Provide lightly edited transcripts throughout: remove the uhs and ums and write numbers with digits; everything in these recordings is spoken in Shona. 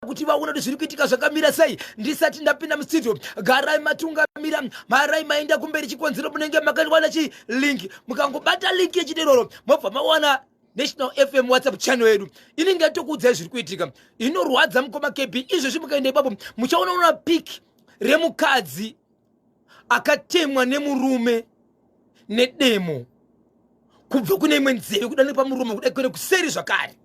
Kuti vaona kuti zviri kuitika zvakamira sei. Ndisati ndapinda mustudio, garai matungamira, marai maenda kumberi. Chikonzero, munenge makawana chi link. Mukangobata link yechideroro, mobva mawana National FM WhatsApp channel yedu inenge yatokuudzai zviri kuitika. Inorwadza, mukoma KB. Izvezvi mukaenda ipapo, muchaona una pic remukadzi akatemwa nemurume nedemo kubva kune imwe nzeve kuda nepamurume kuda kuenda kuseri zvakare.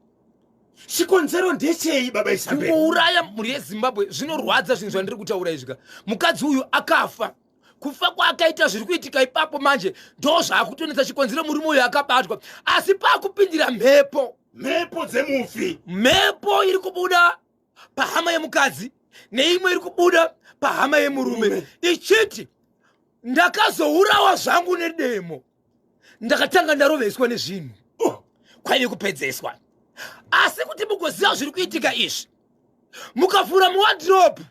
Chikonzero ndechei, baba Isabel? Kungouraya, mhuri yeZimbabwe. Zvinorwadza zvinhu zvandiri kutaura izvika. Mukadzi uyu akafa. Kufa kwaakaita, zviri kuitika ipapo manje ndo zvaakutonetsa. Chikonzero, murume uyu akabatwa, asi paakupindira mhepo. Mhepo dzemufi. Mhepo iri kubuda pahama yemukadzi neimwe iri kubuda pahama yemurume ichiti, "Ndakazourawa zvangu nedemo, ndakatanga ndaroveswa nezvinhu." Oh. Kwaive kupedzeswa. Asi kuti mugoziva zviri kuitika izvi, mukavhura muwardrobe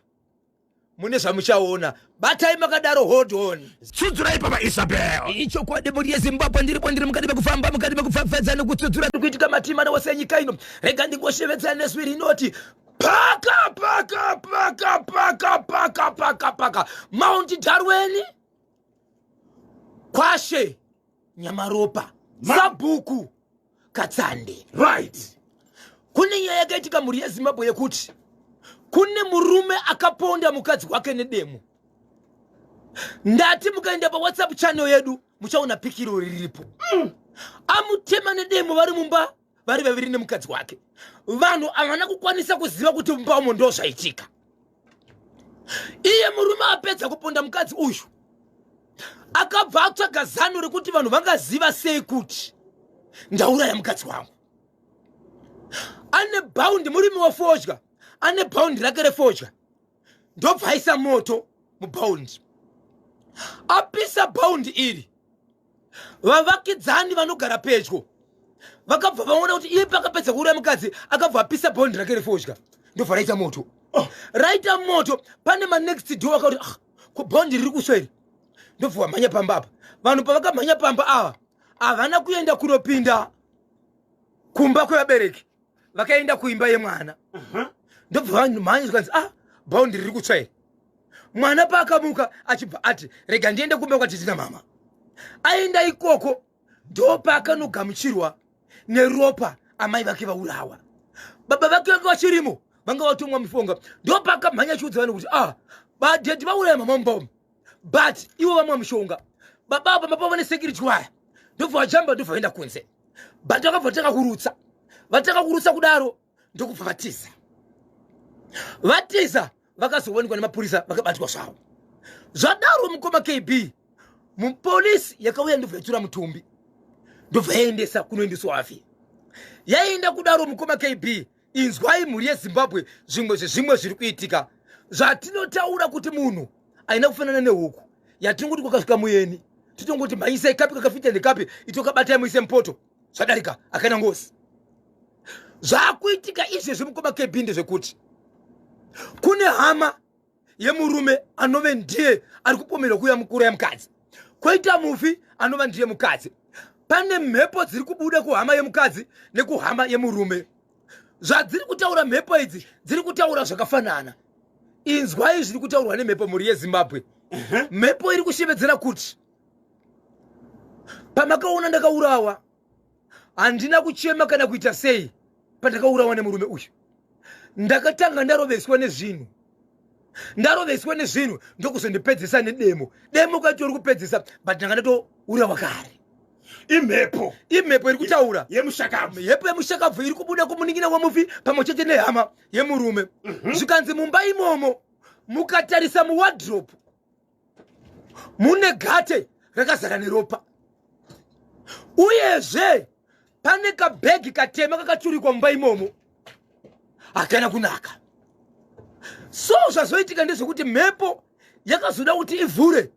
mune zvamuchaona. Batai makadaro, hold on. Tsudzurai, baba Isabel. Ichokwadi, mhuri yeZimbabwe, ndiripo, ndiri mukati mekufamba, mukati mekupfapfadza nekutsudzura ri kuitika matimana wose enyika ino. Rega ndingoshevedzera nezwi rinoti paka paka paka paka paka paka paka. Mount Darwin, kwashe Nyamaropa, sabhuku Katsande. Kune nyaya yakaitika, mhuri yeZimbabwe, yekuti kune murume akaponda mukadzi wake nedemo. Ndati mukaenda paWhatsApp channel yedu, muchaona pikiro riripo. Amutema nedemo vari mumba vari vaviri nemukadzi wake. Vanhu havana kukwanisa kuziva kuti mumba umo ndo zvaitika. Iye murume apedza kuponda mukadzi uyu, akabva atsvaga zano rekuti vanhu vangaziva sei kuti ndauraya mukadzi wangu. Ane bhaundi, murimi wefodya, ane bhaundi rake refodya. Ndobva aisa moto mubhaundi, apisa bhaundi iri. Vavakidzani vanogara pedyo vakabva vaona kuti iye pakapedza kuuraya mukadzi, akabva apisa bhaundi rake refodya, ndobva raita moto. Oh. Raita moto, pane manext door akakuti, "Ah, ko bhaundi riri kusva iri?" Ndobva vamhanya pamba apa. Vanhu pavakamhanya pamba ava, havana kuenda kunopinda kumba kwevabereki, vakaenda kuimba yemwana. Ndobva vamhanya, zvikanzi, "Ah, bhaundi riri kutsva iri." Mwana paakamuka, achibva ati, "Rega ndiende kumba kwatiti namama." Aenda ikoko, ndopaakanogamuchirwa neropa, amai vake vaurawa. Baba vake vanga vachirimo, vanga vatomwa mufonga. Ndopaakamhanya achiudza vanhu kuti, "Ah, badaddy vauraya mama mumba, but ivo vamwa mushonga." Baba apa mapa vane security waya, ndobva vajamba, ndobva vaenda kunze, but vakabva vatanga kurutsa. Vatanga kurutsa kudaro, ndokubva vatiza. Vatiza, vakazowanikwa nemapurisa, vakabatwa zvavo. Zvadaro, mukoma KB, mupolisi yakauya, ndobva yatura mutumbi, ndobva yaendesa kunoendeswa vafi. Yaenda kudaro, mukoma KB, inzwai, mhuri yeZimbabwe, zvimwe zvezvimwe zviri kuitika zvatinotaura kuti munhu aina kufanana nehuku yatinongoti kwakasvika muyeni, titongoti mhanyisai kapi kakafita ndekapi, itokabatai muise mupoto, zvadarika, akaina ngozi. Zvakuitika izvezvi, mukoma KB, ndezvekuti kune hama yemurume anove ndiye ari kupomerwa kuuya mukuru yemukadzi, kwoita mufi anova ndiye mukadzi. Pane mhepo dziri kubuda kuhama yemukadzi nekuhama yemurume. Zvadziri kutaura mhepo idzi, dziri kutaura zvakafanana. Inzwai zviri kutaurwa nemhepo, mhuri yeZimbabwe. Mhepo iri kushevedzera kuti, "Pamakaona ndakaurawa, handina kuchema kana kuita sei. Pandakaurawa nemurume uyu, ndakatanga ndaroveswa nezvinhu, ndaroveswa nezvinhu, ndokuzondipedzisa nedemo. Demo katori kupedzisa, but ndanga ndatourawa kare." Imhepo. Imhepo iri kutaura. Yemushakabvu. Mhepo yemushakabvu iri kubuda kumunin'ina wemufi pamwe chete nehama yemurume. Zvikanzi mumba imomo, mukatarisa muwardrobe, mune gate rakazara neropa, uyezve pane kabhegi katema kakaturikwa mumba imomo, hakana kunaka. So zvazoitika ndezvekuti mhepo yakazoda kuti ivhure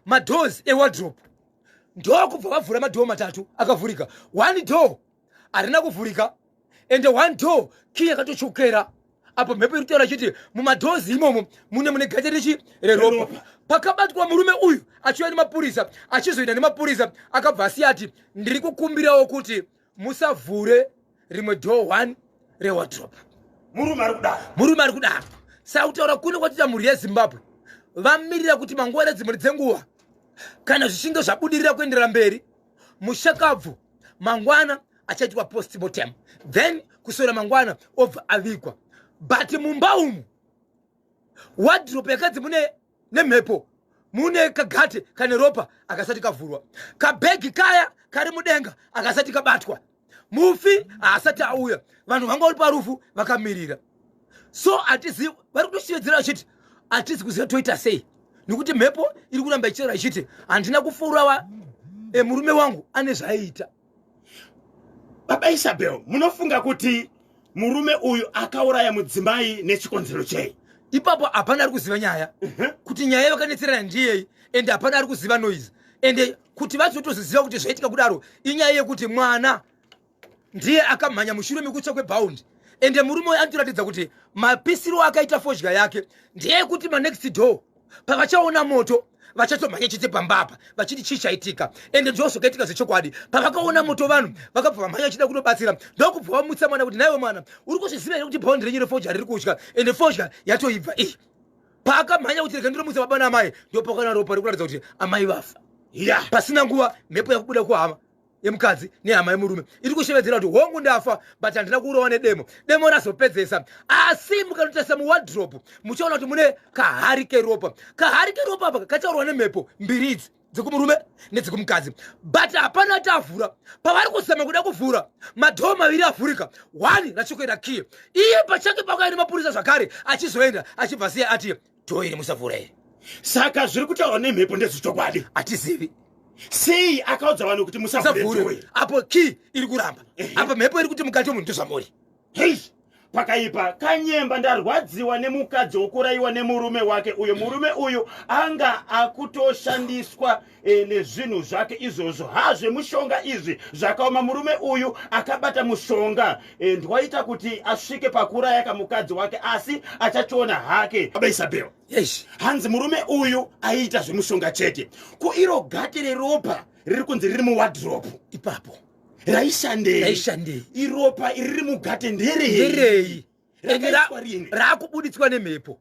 madoors ewardrobe, ndokubva vavhura madoor matatu akavhurika. One door harina kuvhurika, ende one door key yakatochokera. Apo mhepo iri kutaura chiti mumadoors imomo mune gate richi reropa. Pakabatwa murume uyu achiuya nemapurisa, achizoenda nemapurisa, akabva asiya ati, "Ndiri kukumbirawo kuti musavhure rimwe door one rewardrobe." Murume ari kudaro. Murume ari kudaro. Saka kutaura kuno kwatiita mhuri yeZimbabwe vamirira kuti manguva nedzimwe dzenguva kana zvichinge zvabudirira kuenderera mberi mushakabvu mangwana achaitwa postmortem then kuswera mangwana obva avigwa. But mumba umu wardrobe yakanzi mune nemhepo mune kagate kane ropa akasati kavhurwa, kabhegi kaya kari mudenga akasati kabatwa, mufi haasati auya, vanhu vanga vari parufu vakamirira. So hatizi vari kutoshevedzera vachiti hatisi kuziva toita sei nekuti mhepo iri kuramba ichitaura ichiti handina kufurawa e, murume wangu ane zvaaiita. Baba Isabel, munofunga kuti murume uyu akauraya mudzimai nechikonzero chei? Ipapo hapana ari kuziva nyaya kuti nyaya yakanetserana ndiyei, ende hapana ari kuziva noise, ende kuti vazotoziziva kuti zvaitika kudaro inyaya yekuti mwana ndiye akamhanya mushure mekutsva kwebhaundi, ende murume uyu anotoratidza kuti mapisiro akaita fodya yake ndeyekuti manext door pavachaona moto vachatomhanya chete pamba apa vachiti chii chaitika. Ende ndo zvakaitika zvechokwadi, pavakaona moto vanhu vakabva vamhanya vachida kunobatsira, ndokubva vamutsa mwana kuti naiwe mwana uri kuzviziva here kuti bhaundi renyu refodya riri kutya, ende fodya yatoibva iyi. Paakamhanya kuti rega ndiromutsa baba naamai, ndopakaona ropa rikuratidza kuti amai vafa. Pasina nguva mhepo yakubuda kuhama yemukadzi nehama yemurume iri kushevedzera kuti hongu ndafa but handina kuurawa nedemo, demo razopedzesa. Asi mukanotarisa muwardrobe muchaona kuti mune kahari keropa. Kahari keropa apa kataurwa nemhepo mbiri idzi dzekumurume nedzekumukadzi, but hapana tavhura. Pavari kuzama kuda kuvhura madhoo maviri avhurika, one rachokoenda kiye iye pachake pakauya nemapurisa zvakare achizoenda achibva siya ati dhoo iri musavhura iri. Saka zviri kutaurwa nemhepo ndezvechokwadi? Hatizivi. Sei akaudza vanhu kuti musavhure apo key iri kuramba, apa mhepo iri kuti mukati omunhu ndozvamuri? Hei, pakaipa. Kanyemba, ndarwadziwa nemukadzi wokurayiwa nemurume wake uyo. Murume uyu anga akutoshandiswa nezvinhu zvake izvozvo. Ha, zvemushonga izvi zvakaoma. Murume uyu akabata mushonga ndwaita kuti asvike pakuraya kamukadzi wake, asi achachiona hake. Baba Isabel. Yes. Hanzi murume uyu aiita zvemushonga chete. Ko iro gate reropa riri kunzi riri muwadhiropu ipapo raishandei? Raishandei? Iropa iri riri mugate nderei? Nderei? Ende Rakaiswa rini? Raakubuditswa nemhepo,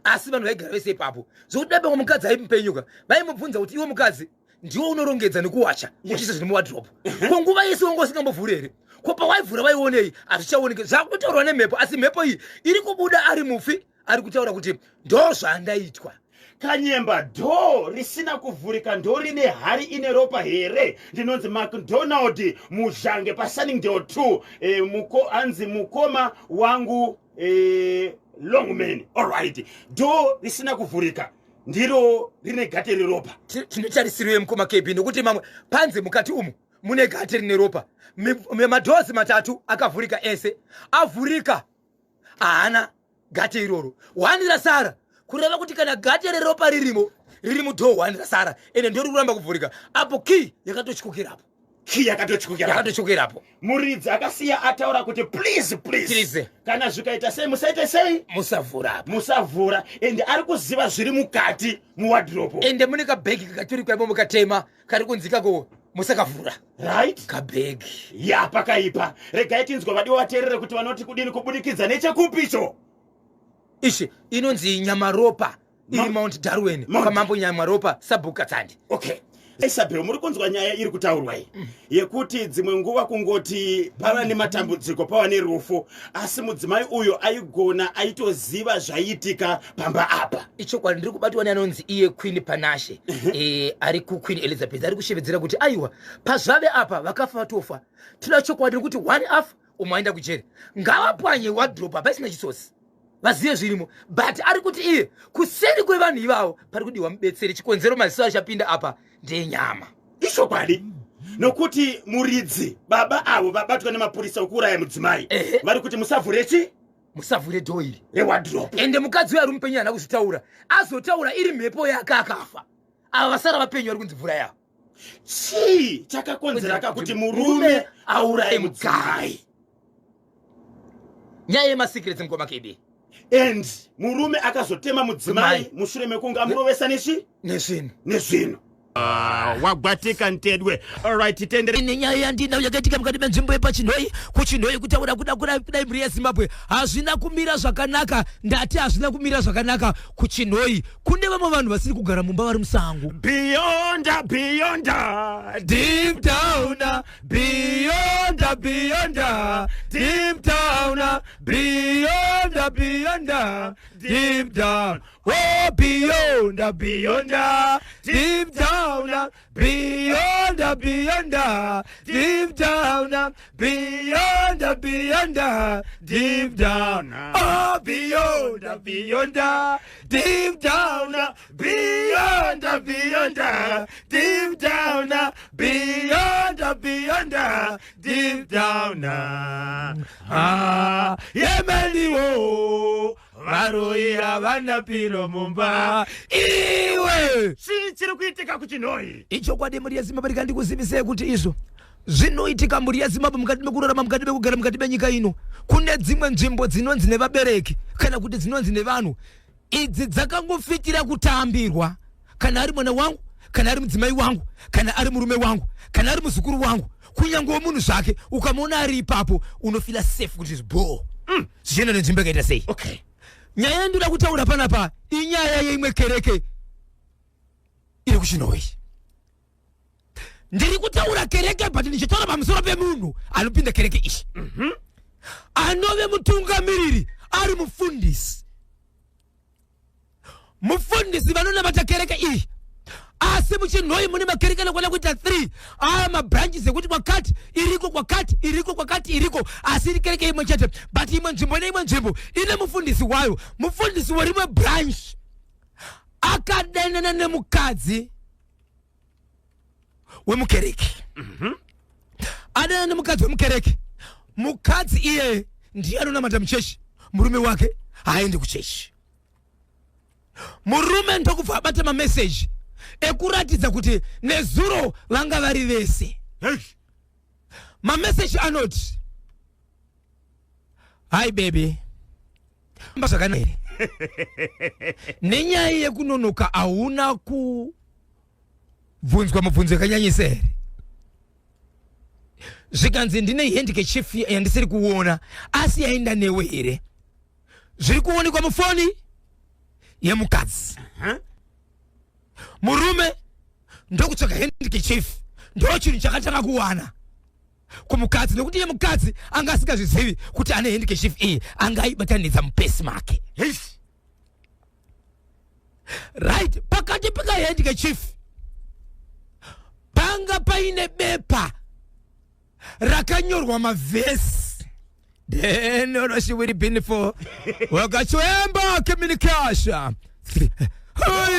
asi vanhu vaigara vese ipapo zvokuti dai pamwe mukadzi aimupenyuka vaimubvunza kuti iwe mukadzi ndiwe unorongedza nekuwacha uchiisa zviri muwadhiropu, ko nguva yese wanga usingambovhuri here? Ko pawaivhura vaionei? Hazvichaoneki, zvakutotaurwa nemhepo, asi mhepo iyi iri kubuda ari mufi ari kutaura kuti ndo zvandaitwa. Kanyemba, dhoo risina kuvhurika ndorine hari ine ropa here? Ndinonzi McDonald Muzhange paSunningdale 2. Anzi mukoma wangu Longman. Alright, dhoo risina kuvhurika ndiro rine gate reropa. Tine tarisiro yemukoma KB nokuti mamwe panze mukati umu mune gate rine ropa. Madhozi matatu akavhurika ese avhurika haana gate iroro, one rasara, kureva kuti kana gate reropa ririmo riri mudhoo one rasara, ende ndori kuramba kuvhurika apo key yakatotyokerapo. Key yakatotyokera. Yakatotyokerapo. Muridzi akasiya ataura kuti please, please, Please. kana zvikaita sei musaite sei? Musavhura apa. Musavhura. Ende ari kuziva zviri mukati muwadhiropo. Ende mune kabhegi kakaturikwa imomo katema kari kunzi kako musakavhura. Kabhegi. Ya, pakaipa. Regai tinzwa vadiwa vateerere kuti vanoti kudini kubudikidza nechekupicho. Ishi inonzi Nyamaropa iri Mount Darwin. Kwamambo Nyamaropa, sabhuku Katsandi. Okay, Isabel, muri kunzwa nyaya iri kutaurwa iyi yekuti dzimwe nguva kungoti pava nematambudziko, pava nerufu, asi mudzimai uyo aigona aitoziva zvaiitika pamba apa. Ichokwadi. Ndiri kubatwa neanonzi iye Queen Panashe ari kuQueen Elizabeth, ari kushevedzera kuti aiwa, pazvave apa vakafa vatofa, tinoda chokwadi nekuti one afa, umwe aenda kujeri. Ngavapwanye wardrobe apa isina chisosi vazive zvirimo. But ari kuti iye kuseri kwevanhu ivavo pari kudiwa mubetseri. Chikonzero maziso achapinda apa ndenyama. Ichokwadi, nokuti muridzi baba avo vabatwa nemapurisa okuuraya mudzimai vari kuti musavhure chi? Musavhure dhoo iri rewadhiropu. Ende mukadzi uyo ari mupenyu haana kuzvitaura, azotaura iri mhepo yake akafa. Ava vasara vapenyu vari kunzi mvura yavo. Chii chakakonzera kuti murume auraye mudzimai? Nyaya yemasecrets, mukoma KB. And murume akazotema mudzimai mushure mekunge amurovesa nechi? Nezvinhu. Nezvinhu. Wagwatika ntedwe. Alright, tendere. Nenyaya yandinayo yakaitika mukati menzvimbo yepachinhoi, kuChinhoi. Kutaura kuda kudai, mhuri yeZimbabwe, hazvina kumira zvakanaka. Ndati hazvina kumira zvakanaka kuChinhoi. Kune vamwe vanhu vasiri kugara mumba, vari musango. Beyond, beyond. Deep down, beyond, beyond, deep down, beyond, beyond, deep down, oh, beyond, beyond, deep down, beyond, beyond, deep down, beyond, beyond, deep down, oh, beyond, beyond, deep down, beyond, beyond, deep down, beyond, beyond, deep down. Ah, yemeniwo varoyi havana piro mumba iwe. Chii chiri kuitika kuChinhoi? Ichokwadi, mhuri yeZimbabwe, rikandikuzivisei kuti izvo zvinoitika, mhuri yeZimbabwe, mukati mekurarama, mukati mekugara, mukati menyika ino. Kune dzimwe nzvimbo dzinonzi nevabereki kana kuti dzinonzi nevanhu, idzi dzakangofitira kutambirwa. Kana ari mwana wangu, kana ari mudzimai wangu, kana ari murume wangu, kana ari muzukuru wangu, kunyange munhu zvake, ukamuona ari ipapo unofeela safe kuti zibho zvichienda nenzvimbo yakaita sei. Nyaya yandoda kutaura panapa inyaya yeimwe kereke iri kuChinhoi. Ndiri kutaura kereke, but ndichitaura pamusoro pemunhu anopinda kereke iyi, anove mutungamiriri, ari mufundisi. Mufundisi vanonamata kereke iyi, asi muChinhoi mune makereke anokwana kuita 3 aya mabranches, ekuti kwakati iriko, kwakati iriko, kwakati iriko, asi iri kereke imwe chete, but imwe nzvimbo neimwe nzvimbo ine mufundisi wayo. Mufundisi werimwe branch akadanana nemukadzi wemukereke. Adanana nemukadzi wemukereke. Mukadzi iye ndiye anonamata muchechi, murume wake haaendi kuchechi. Murume ndokubva abata mameseji ekuratidza kuti nezuro vanga vari vese. Hey. Mameseji anoti, "Hi baby, mba zvakanaka here? Nenyaya yekunonoka hauna kubvunzwa mubvunzo yakanyanyisa here?" Zvikanzi, "Ndine handkerchief yandisiri kuona, asi yaenda newe here?" Zviri kuonekwa mufoni yemukadzi. Murume ndokutsvaga handkerchief, ndo chinhu chakatanga kuwana kumukadzi, nekuti iye mukadzi anga asingazvizivi kuti ane handkerchief iyi, anga aibatanidza mupesi make. Hey. Right, pakati pekahandkerchief panga paine bepa rakanyorwa mavhesi. Denoroshiwiribinifo wakachwemba communication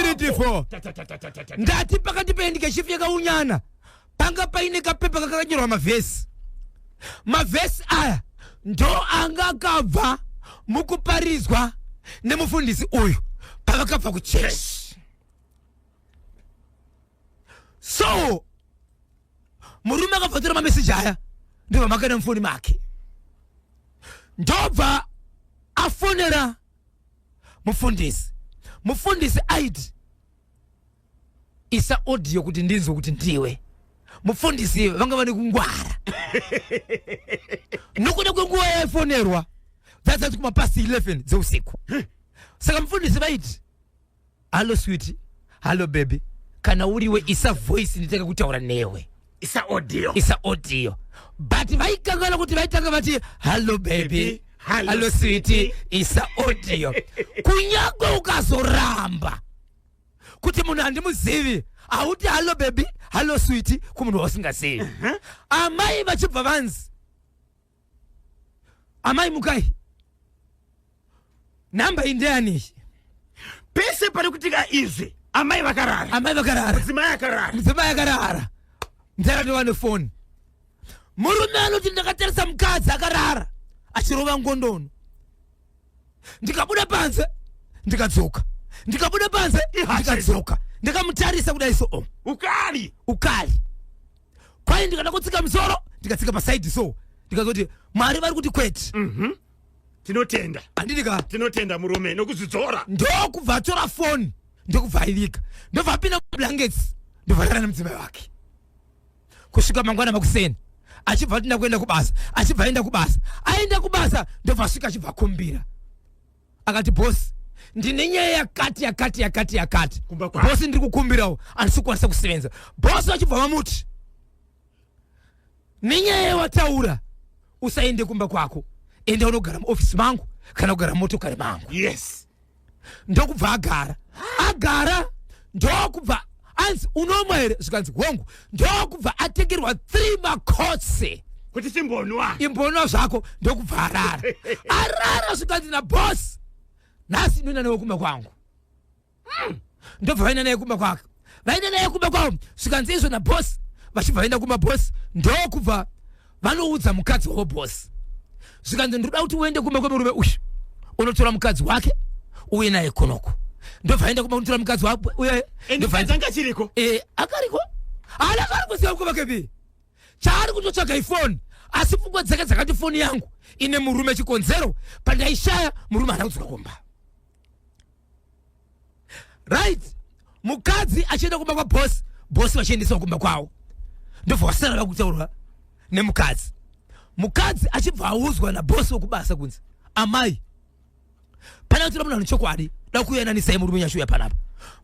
iritifo. Ta, ta, ta, ta, ta, ta, ta. Ndati pakati pehandkerchief yakaunyana panga paine kapepa kakanyorwa mavhesi. Mavhesi aya ndo anga akabva mukuparizwa nemufundisi uyu pavakabva kuchechi. So murume akabva tora mameseji aya, ndobva makaenda mufoni make, ndobva afonera mufundisi. Mufundisi aiti, "Isa audio kuti ndinzwe kuti ndiwe." Mufundisi vanga vane kungwara nokuda kwenguva yaifonerwa, dzadzati kumapast 11 dzeusiku. Saka mufundisi vaiti, "Hello sweet, hello baby, kana uriwe isa voice nditanga kutaura newe." Isa audio. Isa audio. But vaikangana kuti vaitanga vati, "Hello baby, Baby, hello hello sweet, isa audio." Kunyange ukazoramba kuti munhu handimuzivi, hauti "Hello baby, hello sweet" kumunhu wausingazivi. Amai vachibva vanzi, "Amai, mukai, nhamba iyi ndeyani?" Pese pari kutika izvi, amai vakarara. Amai vakarara. Mudzimai akarara. Mudzimai akarara, ndakatova nefoni. Murume anoti, "Ndakatarisa mukadzi akarara achirova ngondono, ndikabuda panze, ndikadzoka, ndikabuda panze, ndikadzoka, ndikamutarisa kudai so, oh." Ukali. Ukali kwai, ndikada kutsika musoro, ndikatsika paside so, ndikazoti Mwari vari kuti kwete. Tinotenda. Handidi ka? Tinotenda murume nokuzvidzora. Ndokubva atora foni, ndokubva aiviga, ndobva apinda mublankets. Ndobva nemudzimai wake kusvika mangwana makuseni, achibva ati ndakuenda kubasa, achibva aenda kubasa. Aenda kubasa, ndobva asvika, achibva akumbira, akati, "Bosi, ndine nyaya yakati yakati yakati yakati." Kumba kwako. "Bosi, ndiri kukumbirawo, handisi kukwanisa kusevenza." Bosi vachibva vamuti, "Nenyaya yawataura, usaende kumba kwako, enda unogara muofisi mangu kana kugara mumotokari mangu." Ndokubva agara. Agara, ndokubva anzi, "Unomwa here?" Zvikanzi, "Hongu." Ndokubva atengerwa 3 makotsi. Kuti chimbonwa. "Imbonwa zvako." Ndokubva arara. Arara, zvikanzi nabosi, "Nhasi ndinoenda newe kumba kwangu." Ndobva vaenda naye kumba kwake. Vaenda naye kumba kwavo, zvikanzi izvo nabosi, vachibva vaenda kumba, bosi ndokubva vanoudza mukadzi wavo. Bosi zvikanzi, "Ndinoda kuti uende kumba kwemurume uyu, unotora mukadzi wake uye naye konoko." Ndobva aenda kumba kunotora mukadzi wake uye. Mukadzi anga achiriko? E, akariko. Haana zvaari kuziva kumba kepi. Chaari kutotsvaga ifoni, asi pfungwa dzake dzakati, "Foni yangu ine murume, chikonzero pandaishaya, murume haana kudzoka kumba." Right, mukadzi achienda kumba kwabosi, bosi vachiendeswa kumba kwavo. Ndobva vasara vakutaurwa nemukadzi. Mukadzi achibva audzwa nabosi wekubasa kunzi, "Amai, pana kutora munhu ane chokwadi, da kuyananisai murume nyacho uya panapa.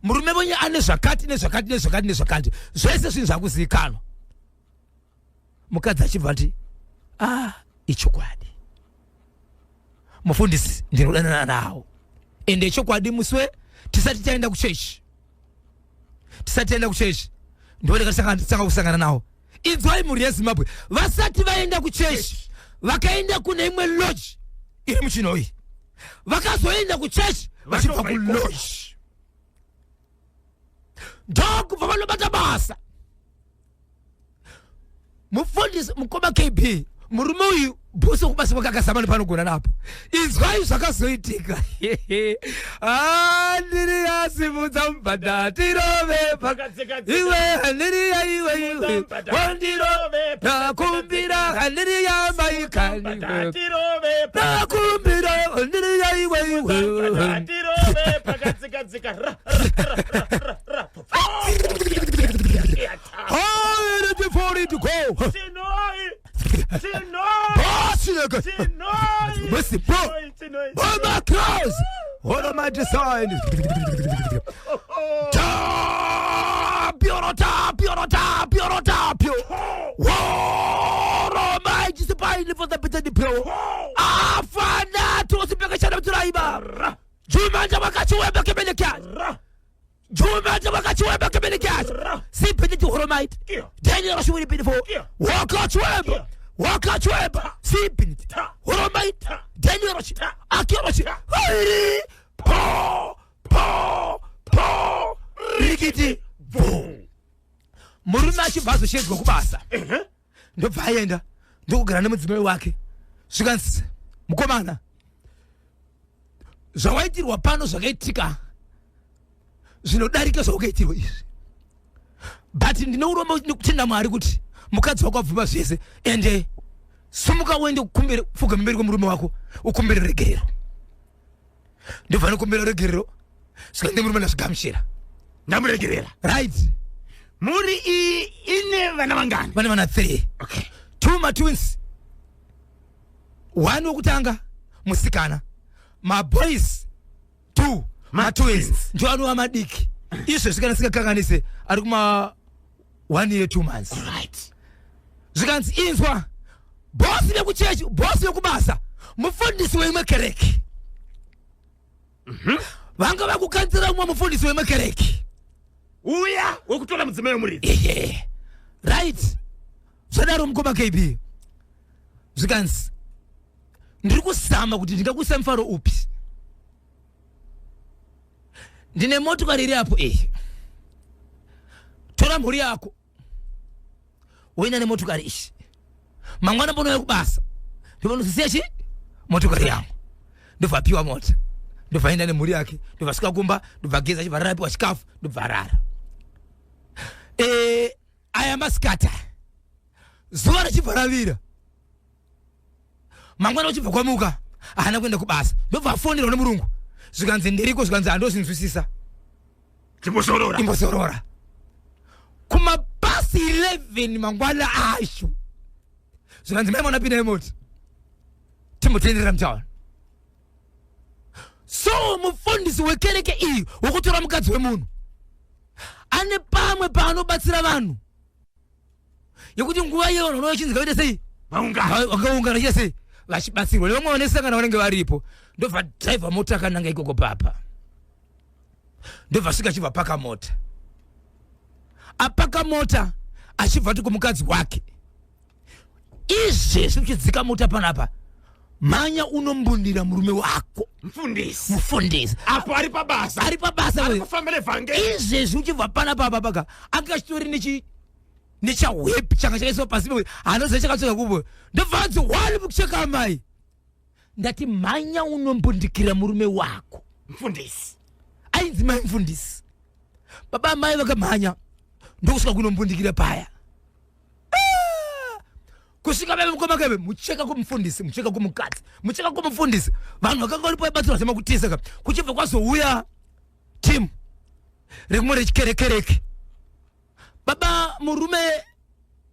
Murume wenyu ane zvakati nezvakati nezvakati nezvakati, zvese zvinhu zvakuzivikanwa." Mukadzi achibva ati, "Ah, ichokwadi, mufundisi, ndinodanana nawo, ende chokwadi muswe tisati taenda kuchechi, tisati taenda kuchechi ndonekatanga kusangana nawo." Inzwai, mhuri yeZimbabwe, vasati vaenda kuchechi, vakaenda kune imwe lodge iri muChinhoyi. Vakazoenda kuchechi vachibva kulodge. Ndokubva vanobata basa. Mufundisi, mukoma KB, murume uyu bhosi wekubasa kwake akazama nepanogona napo. Inzwai zvakazoitika. Andiriya, simudza mubhadha tirove iwe, handiriya iwe, iwe wandiro, nakumbira, handiriya maikani, nakumbira, handiriya iwe, iwe. Tirove pakadzikadzika ra ra ra ra ra. Oh, ready for it to go. Chinoi Chinoi. Boss, nigga. Chinoi. What's bro? Chinoi. Oh my cross. What am I design? Tapio, tapio, tapio, tapio. Woro mai jisipaini for the bit of afana tosipeka chana turaiba. Jumanja wakachiwemba kebelekya. Ra. Jumanja wakachiwemba kebelekya. Ra. Sipiti horomite. Kia. Daniel Rashuwiri before. Kia. Wakachwemba. Wakachwemba. Sipiti. Ta. Horomite. Ta. Daniel Rashi. Ta. Akio Rashi. Hairi. Po. Po. Po. Rikiti. Boom. Murume achibva azoshedzwa kubasa, ndobva aenda, ndokugara nemudzimai wake. Zvikanzi, "Mukomana, zvawaitirwa pano zvakaitika zvinodarika zvawakaitirwa izvi, but ndine urombo nekutenda Mwari kuti mukadzi wako abvuma zvese. Ende sumuka uende kukumbere, pfugame mberi kwemurume wako, ukumbere regerero." Ndobva nokumbera regerero. Zvikanzi murume, "Ndazvigamuchira." Ndamuregerera. Right. Mhuri iyi ine vana vangani? Vane vana 3. Two matwins, one wokutanga musikana, maboys two, matwins ndio anova madiki izvezvi, kana singakanganise ari kuma 1 year 2 months. Zvikanzi, "Inzwa, bhosi vekuchechi, bhosi vekubasa, mufundisi weimwe kereke, vanga vakukanzira umwe mufundisi wemwe kereke." Uya wekutora mudzimai wemuridzi. Ehe, right. Zvadaro, mukoma KB, zvikanzi, "Ndiri kusama kuti ndingakuisa mufaro upi. Ndine motokari iri apo iyi, tora mhuri yako woenda nemotokari iyi. Mangwana ponouya kubasa, ndovanozisiya chi motokari yangu." Ndobva apiwa mota, ndobva aenda nemhuri yake, ndobva svika kumba, ndobva geza, achibva rara, apiwa chikafu, ndobva arara. Aya masikata, zuva richibva ravira mangwana, uchibva kwamuka, haana kuenda kubasa. Ndobva afonirwa nemurungu, zvikanzi, "Ndiriko." Zvikanzi, "Handozvinzwisisa." Chimbozorora. Imbozorora. Kumapasi 11 mangwana acho zvikanzi, "Mai mwana, pinda mota, timbotenderera mutauni." So mufundisi wekereke iyi wokutora mukadzi wemunhu ane pamwe paanobatsira vanhu yekuti nguva iyo vanhu vanouya chinzi kaite sei? Vaungana. Vakaungana chiita sei? Vachibatsirwa nevamwe vanesangana vanenge varipo. Ndobva dhiraivha mota akananga ikoko papa, ndobva svika achibva paka mota. Apaka mota, achibva ti kumukadzi wake, "Izvezvi uchidzika mota panapa, mhanya unombundira murume wako." Mufundisi. Mufundisi. Apo ari pabasa. Ari pabasa. Ari kufambira vhangeri. Izvezvi uchibva panapa apa paka anga achitori nechawhip changa chakaiswa pasi, hanoziva chakatsveka kupo. Ndobva anzi one mukucheka, "Amai, ndati mhanya unombundikira murume wako." Mufundisi. Ainzi mai mufundisi. Baba amai vakamhanya ndokusvika kunombundikira paya. Ah! Kusvika vaive mukoma kaive mucheka kumufundisi, mucheka kumukadzi, mucheka kumufundisi. Vanhu vakanga varipo vaibatsirwa semakutisa ka. Kuchibva kwazouya timu rekumwe rechikerekereke. Baba murume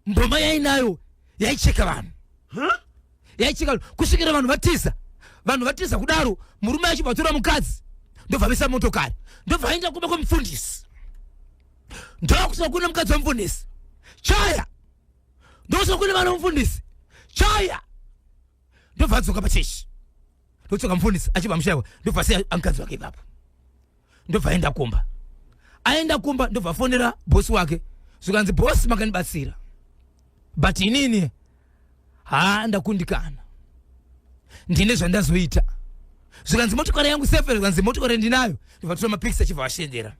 mboma yainayo yaicheka vanhu. Huh? Yaicheka vanhu kusvikira vanhu vatiza. Vanhu vatiza kudaro, murume achibva atora mukadzi, ndobva visa motokari, ndobva aenda kumba kwemufundisi. Ndokusvika kune mukadzi wemufundisi, chaya. Ndokusvika kune vana vemufundisi, chaya. Ndobva adzoka pachechi, ndotsoka mufundisi achibva mushayiwa, ndobva siya mukadzi wake ipapo, ndobva aenda kumba. Aenda kumba, ndobva afonera bhosi wake, zvikanzi, "Bhosi, makandibatsira, but inini haa, ndakundikana, ndine zvandazoita." Zvikanzi, "Motokari yangu safe?" Zvikanzi, "Motokari ndinayo." Ndobva tora mapikisa, achibva vashendera.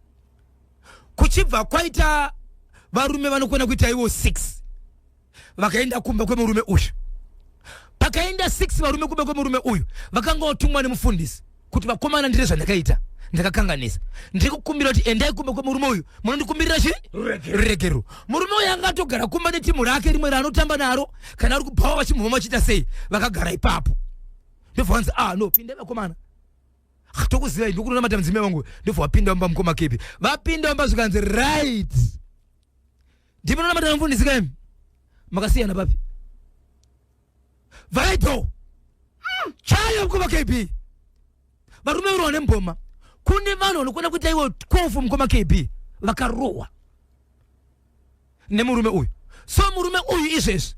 Kuchibva kwaita varume vanokwana kuita ivo 6 vakaenda kumba kwemurume uyu. Pakaenda 6 varume kumba kwemurume uyu, vakanga vatumwa nemufundisi kuti, "Vakomana, ndine zvandakaita, ndakakanganisa, ndiri kukumbira kuti endai kumba kwemurume uyu munondikumbirira chi Ruregero. Ruregero." Murume uyu anga atogara kumba netimu rake rimwe raanotamba naro kana ari kubhawa, vachimhoma, vachiita sei, vakagara ipapo. Ndobva vanzi, "Ah, no, pindai vakomana. Ah, tokuzivai, ndokunonamata mudzimai wangu." Ndobva vapinda mumba mukoma kepi. Vapinda mumba, zvikanzi, "Right, ndimunonamata namufundisi kaimi, makasiyana papi? Vharai chayo." Mukoma KB, varume varohwa nemboma. Kune vanhu vanokwana kuita ivo 12, mukoma KB, vakarohwa nemurume uyu. So murume uyu izvezvi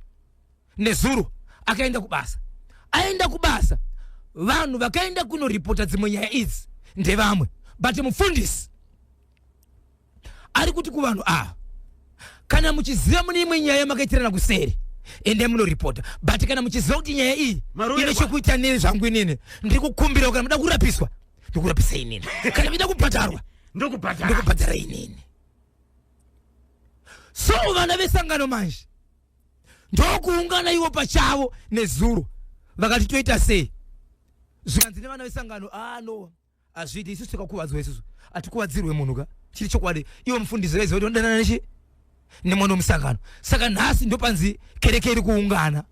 nezuro akaenda kubasa. Aenda kubasa, vanhu vakaenda kunoripota dzimwe nyaya idzi ndevamwe, but mufundisi ari kuti kuvanhu ava, "Kana muchiziva mune imwe nyaya makaitirana kuseri, endai munoripota, but kana muchiziva kuti nyaya iyi Maroverwa. ine chekuita nezvangu, inini ndiri kukumbira, kana muda kurapiswa, ndikurapisa inini, kana muchida kubhadharwa, Ndokubhadhara. ndokubhadhara inini." So vana vesangano manje ndokuungana ivo pachavo nezuro, vakati, "Toita sei?" Zvikanzi nevana vesangano, "Ah, no, hazviiti, isusu takakuvadzwa, isusu hatikuvadzirwe munhu ka." Chiri chokwadi, ivo mufundisi vaiziva kuti vanodanana nechi nemwana wemusangano. Saka nhasi ndopanzi kereke iri kuungana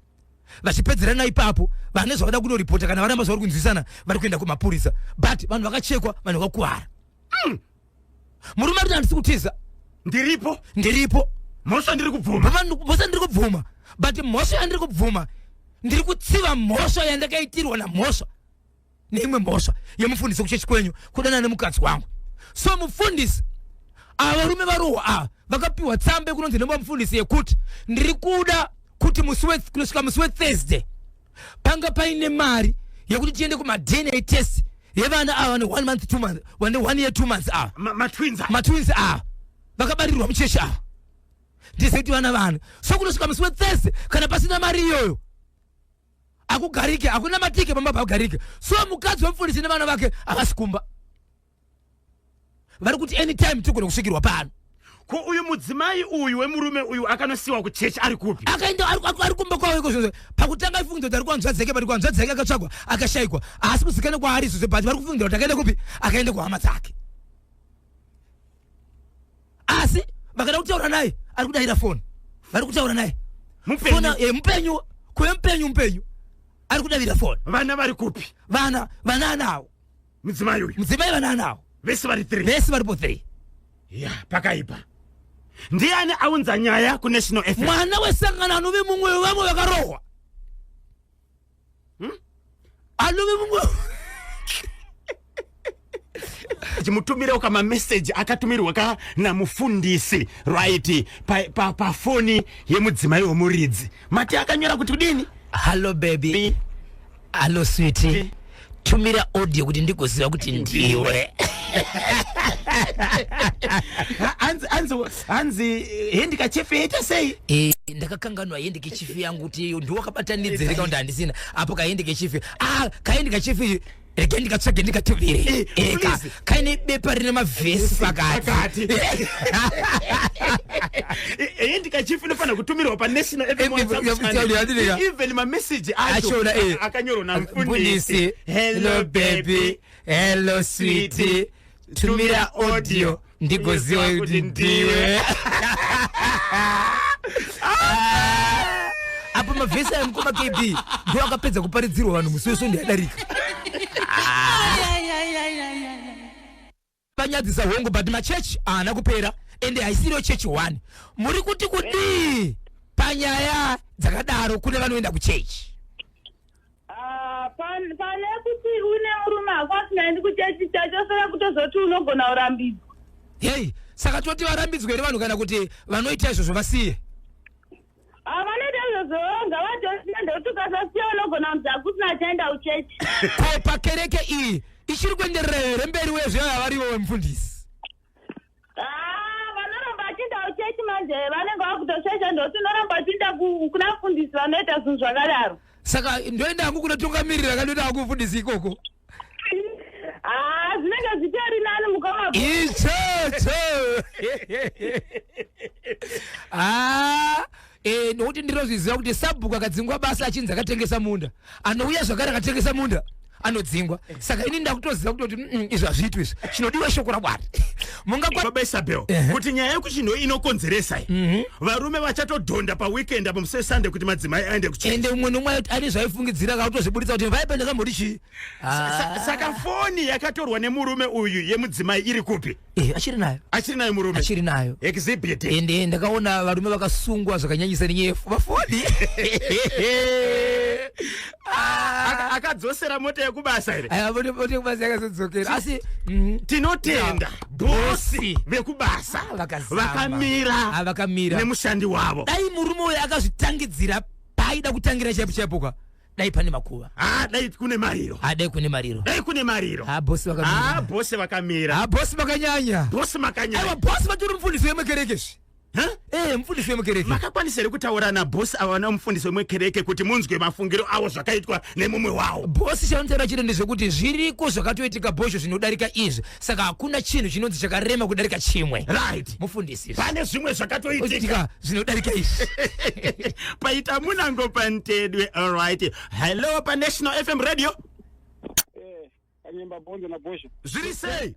vachipedzerana ipapo. Vane zvavada kunoripota, kana varamba zvavari kunzwisana, vari kuenda kumapurisa. But vanhu vakachekwa, vanhu vakakuvara. Murume ariti, "Handisi kutiza." Ndiripo. "Ndiripo." Mhosva ndiri kubvuma. "Mhosva ndiri kubvuma, but mhosva yandiri kubvuma, ndiri kutsiva mhosva yandakaitirwa namhosva neimwe mhosva yemufundisi kuchechi kwenyu kudana nemukadzi wangu." So mufundisi ava, varume varohwa ava, vakapiwa tsamba yekunonzi nemba mufundisi yekuti ndiri kuda kuti kunosvika musi weThursday panga paine mari yekuti tiende kumaDNA test yevana ava vane one month, 2 months, vane 1 year 2 months ava. Matwins aya. Matwins ava vakabarirwa muchechi ava, ndizive kuti vana vana. So kunosvika musi weThursday, kana pasina mari iyoyo, akugarike, hakuna matike pamba, pakugarike. So mukadzi wemufundisi nevana vake havasi kumba, vari kuti anytime tigone kusvikirwa pano. Ko uyu mudzimai uyu wemurume uyu akanosiwa kuchechi ari kupi? Akaenda, ari kumba kwavo iko zvozvo. Pakutanga aifungidzwa kuti ari kuhanzvadzi dzake, but kuhanzvadzi dzake akatsvagwa akashayikwa, haasi kuzikana kwaari izvozvo. But vari kufungidzira kuti akaenda kupi? Akaenda kuhama dzake. Asi vakada kutaura naye, ari kudayira foni, vari kutaura naye. Mupenyu? Mupenyu, kuve mupenyu, mupenyu, ari kudavira foni. Vana vari kupi? Vana anawo. Mudzimai uyu? Mudzimai vana anawo. Vese vari three? Vese varipo three. Ya, pakaipa. Ndiani aunza nyaya kuNational FM? Mwana wesangano anove mumwe wevamwe vakarohwa. Anove mumwe. Chimutumirawo kamameseji akatumirwa ka namufundisi, right, pafoni pa, pa yemudzimai wemuridzi. Mati akanyora kuti kudini? Hallo baby. Hallo sweetie, tumira audio kuti ndigoziva kuti ndiwe. Hanzi handkerchief yaita sei? Ndakakanganwa handkerchief yangu kuti ndiwakabatanidza here kakuti handisina apo kahandkerchief. Ah, kahandkerchief, rege ndikatsvage ndikatumire. Please. Kaine bepa rine mavhesi pakati. Pakati. Handkerchief inofanira kutumirwa paNational FM WhatsApp channel. Yandineka. Even mameseji acho Achona, akanyorwa namufundisi. Mfundisi, hello baby, hello sweetie, tumira audio ndigoziva kuti ndiwe. Ah, apo mavhesi aya, mukoma KB, ndo akapedza kuparidzirwa vanhu musi wesvondo yadarika. Vanyadzisa hongu, but machechi haana kupera, ende haisiriyo chechi 1. Muri kuti kudii panyaya dzakadaro kune vanoenda kuchechi? Ah, pane kuti une murume ako asingaendi kuchechi, chachosera kutozoti unogona kurambidzwa. Hei, saka toti varambidzwe here vanhu, kana kuti vanoita izvozvo vasiye? Ah, vanoita izvozvo ngavatosiya, ndekuti ukasasiya unogona kunzi hakusina achaenda kuchechi. Ko pakereke iyi ichiri kuenderera here mberi wezve varivo vemufundisi? Ah, vanoramba vachienda kuchechi manje vanenge vakutoshaisha, ndokuti unoramba uchienda kuna mufundisi vanoita zvinhu zvakadaro. Saka ndoenda hangu kunotungamirira, kandoenda hangu mufundisi ikoko? Ah, zvinenge zvitori nani, mukoma. Ichocho. Ah, nokuti ndinozviziva kuti sabhuku akadzingwa basa achinzi akatengesa munda, anouya zvakare akatengesa munda anodzingwa. Saka ini ndakutoziva kutoti izvi hazviitwi izvi, chinodiwa shoko raMwari. Mungakwa Baba Isabel, kuti nyaya yekuchinhu inokonzeresa iyi, varume vachatodhonda paweekend apo, musi weSunday, kuti madzimai aende kuchechi. Ende umwe nomwe ane zvaifungidzira, kakutozvibuditsa kuti vaipa ndakamboti chii. Saka foni yakatorwa nemurume uyu yemudzimai iri kupi? Achiri nayo. Achiri nayo murume? Achiri nayo. Exhibit. Ende ndakaona varume vakasungwa zvakanyanyisa nenyaya yemafoni. Akadzosera mota yekubasa here? Aya, mota yekubasa yakazodzokera, asi Tinotenda bosi vekubasa. Ah, vakazama. Vakamira Ah, vakamira nemushandi wavo. Dai murume uyu akazvitangidzira paaida kutangira chaipo chaipo ka, dai pane makuva. Ah, dai kune mariro. Ah, dai kune mariro. Dai kune mariro. Ah, bosi vakamira. Ah, bosi vakamira. Ah, bosi makanyanya. Bosi makanyanya. Aiwa, bosi vatori mufundisi wemukereke zvi. Huh? Mufundisi wemukereke. Makakwanisa here kutaura nabhosi ava namufundisi wemukereke kuti munzwe mafungiro avo zvakaitwa nemumwe wavo? Bosi chanotaura chete ndezvekuti zviriko zvakatoitika bhozho zvinodarika izvi, saka hakuna chinhu chinonzi chakarema kudarika chimwe. Mufundisi. Pane zvimwe zvakatoitika itika zvinodarika izvi. Paita munango pantedwe. Alright, hello paNational FM Radio. Kanyemba, Bonzo naBhosho. Zviri sei?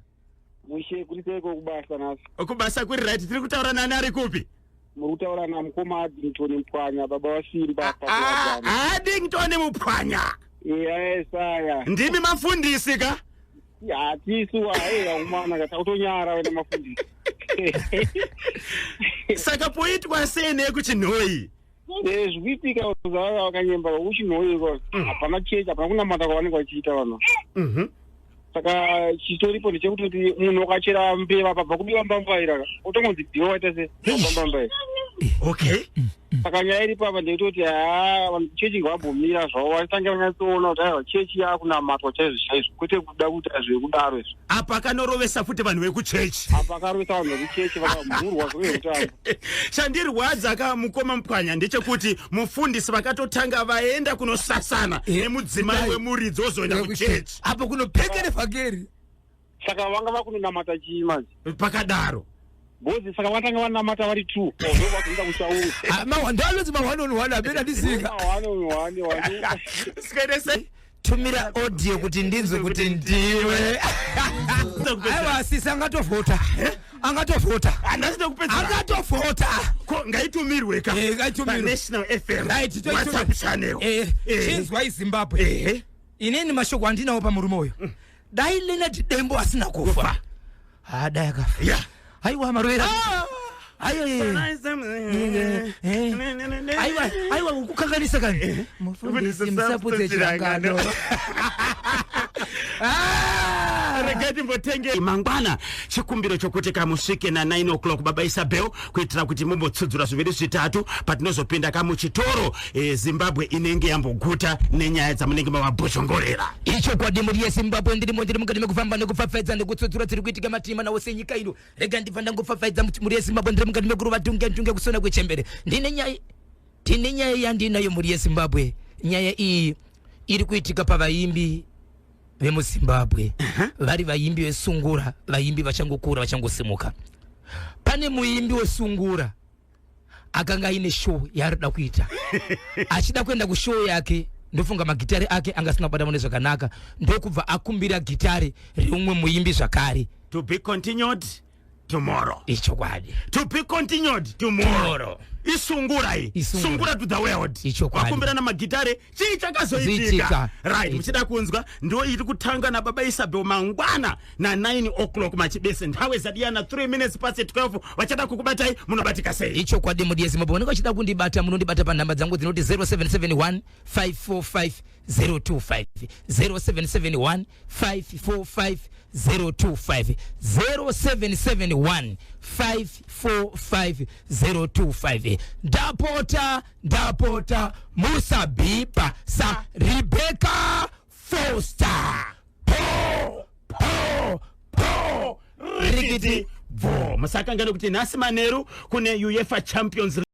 Mushe, kuri seiko kubasa nhasi? Kubasa kuri right. Tiri kutaura nani, ari kupi? Muri kutaura namukoma Addington Mupwanya, baba vaSimba. Ah, Pakuwadzana. Addington Mupwanya. Esaya. Ndimi mafundisi ka? Hatisu, aiya umana ka, takutonyara wena mafundisi. Saka poitwa sei nekuchinhoi? Zvikuitika zvava vakanyemba kuchinhoiko, hapana chechi, hapana kunamata kwavanenge vachiita vanhu. Saka chitoripo ndechekutoti munhu ukachera mbeva pabva kubiwa mbambaira, utongonzi dhiwa waita se mbambaira. Saka nyaya iripo apa ndeyekutoti haa, vanhu chechi ngavambomira zvavo, vatange vanyatsoona kuti aiwa, chechi yakunamatwa chaizvo chaizvo, kwete kuda kuita zvekudaro izvo. Apa akanorovesa futi vanhu vekuchechi. Apa akarovesa vanhu vekuchechi, vakamhurwa zvovezvekutamba. Chandirwadza ka, mukoma Mupwanya, ndechekuti mufundisi vakatotanga vaenda kunosasana nemudzimai wemuridzi, ozoenda kuchechi. Apo kunopeka nevhangeri. Saka vanga vakunonamata chii manje? Pakadaro. Bhozi saka vatanga vanamata vari two, ndo vazoenda kuchaunga. Ah, ndo anonzi ma1 on 1 apena ndisika. One on one, one. Sikaite sei? Tumira audio kuti ndinzwe kuti ndiwe. Aiwa, sisi angatovhota, angatovhota. Handasida kupedzera. Angatovhota. Ko ngaitumirwe ka. Ngaitumirwe. PaNational FM Right, WhatsApp channel. Chinzwai Zimbabwe, inini mashoko andinawo pamurume uyu, dai Leonard Dembo asina kufa. Ha, dai akafa. Aiwa, marovera. Aiwa, aiwa, ukukanganisa kani. Mufundisi, musaputse chirangano. Ah! Regai timbotenge mangwana. Chikumbiro chokuti kamusvike na9 o'clock, Baba Isabel, kuitira kuti mumbotsudzura zviviri zvitatu patinozopinda kamuchitoro. Zimbabwe inenge yamboguta nenyaya dzamunenge mavabhoshongorera. Ichokwadi, muri yeZimbabwe, ndirimo, ndiri mukati mekufamba nekupfapfaidza nekutsudzura dziri kuitika matima nawo senyika ino. Rega ndibva ndangopfapfaidza muri yeZimbabwe, ndiri mukati mekurova tunge tunge kusona kwechembere. Ndine nyaya, tine nyaya yandinayo, muri yeZimbabwe. Nyaya iyi iri kuitika pavaimbi vemuZimbabwe, vari vaimbi vesungura, vaimbi vachangokura, vachangosimuka. Pane muimbi wesungura akanga aine show yaarida kuita, achida kuenda kushow yake. Ndofunga magitari ake anga asina kubata mune zvakanaka, ndokubva akumbira gitari reumwe muimbi zvakare. To be continued tomorrow. Ichokwadi. To be continued tomorrow. Tomorrow. Isungura iyi. Isungura. Sungura to the world. Ichokwadi. Wakumbirana magitare, chii chakazoitika? Zoitika. Right, muchida kunzwa, ndo iri kutanga naBaba Isabel mangwana na9 o'clock machibese. Nthawe zadiyana 3 minutes past 12. Vachada kukubatai, munobatika sei? Ichokwadi, mudi yeZimbabwe, vanenge vachida kundibata, munondibata panhamba dzangu dzinoti 0771 545 025, 0771 545 025, 0771 545 025. Ndapota, ndapota, musabhipa saRebecca Foster. Po po po, Rikiti bvo. Musakangane kuti nhasi manheru kune UEFA Champions